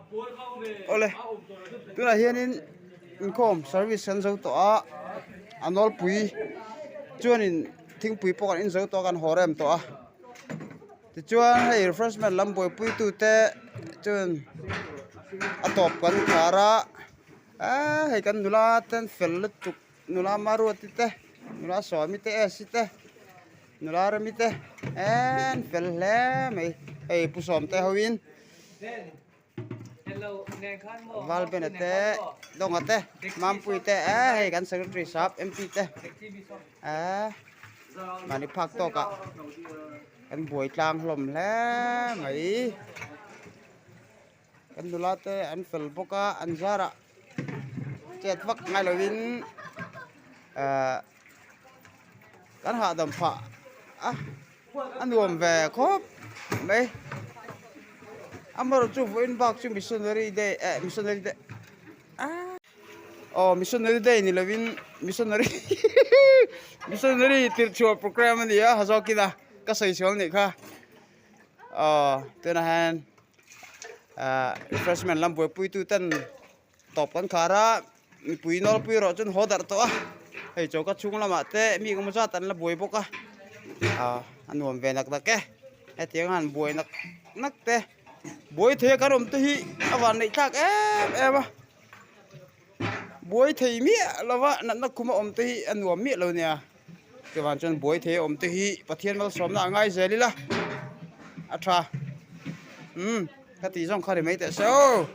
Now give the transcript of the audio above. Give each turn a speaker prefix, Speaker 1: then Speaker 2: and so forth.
Speaker 1: Awle tunah hianin inkhawm service an zo tawh a a nawlpui chuanin thingpui pawh kan in zo tawh a kan haw rem tawh a tichuan hei refreshment lam buaipui tute chuan a tawp kan khar a eee hei kan nula ten fel lutuk nula maruati te nula sawmi te esi te. Nula rami te en fel hle mai hei pu sawm te ho in Valbena te Dawnga te Mampui te eh hei kan secretary sap MP te eh mahni phak tawk ah kan buai tlang hlawm hle mai kan nula te an fel bawk a an zar ah chet vak ngai lo in eh. Kan hahdam phah a a nuam ve khawp mai amaherawh chu vawiin bak chu missionary day eh missionary day ah aw missionary day ni lovin missionary missionary tirh chhuah programme a ni a hazawkin a ka sawi sual nih kha aw tunah hian ah refreshment lam buaipui tu ten. Tawp kan khar a, mipui nawlpui erawh chuan haw darh tawh a, hei choka chhung lamah te mi engemaw zat an la buai bawk a, ah a nuam ve nak nak e, hetiang han buai nak nak te buai thei a kan awm te hi a van neih thlak em em a, buai thei miah lova natna khum a awm te hi a nuam miah lo nia, chuvang chuan buai thei a awm te hi Pathian malsawmna a ngai zel ila a tha, umm ka tih zawng kha ri mai teh se aw.